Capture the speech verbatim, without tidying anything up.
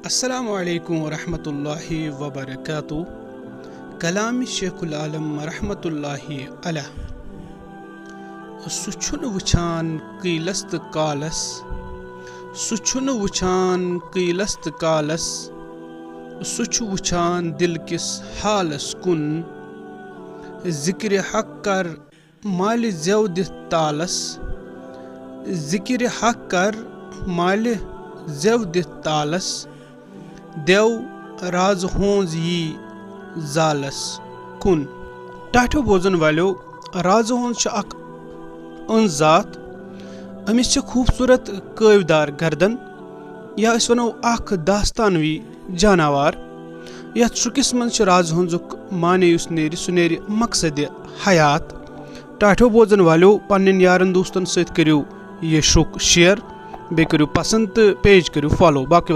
السلام علیکم ورحمۃ اللہ وبرکاتہ۔ کلام شیخ العالم رحمۃ اللہ علیہ۔ سُہ چھُنہٕ وٕچھان قیلس تہٕ قالس، سُہ چھُنہٕ وٕچھان قیلس تہٕ قالس، سُہ چھُ وٕچھان دِل کِس حالس کُن۔ ذکرِ حق کر مالہِ زٮ۪و دِتھ تالس، ذکرِ حق کر مالہِ زٮ۪و دِتھ تالس، دٮ۪و راز ہونز یی زالس کُن۔ ٹاٹھیو بوزن والیو، راز ہونز چھِ اکھ أنز ذات۔ أمِس چھِ خوٗبصوٗرت کٲوۍ دار گردن، یا أسۍ وَنو اکھ داستانوی جاناوار۔ یَتھ شُکِس منٛز چھِ راز ہونزُک معنی یُس نیرِ، سُہ نیرِ مقصدِ حیات۔ ٹاٹھیو بوزن والیو، پننٮ۪ن یارن دوستن سۭتۍ کٔرِو یہِ شُک share، بیٚیہِ کٔرِو پسند تہٕ page کٔرِو follow۔ باقٕے وسلام۔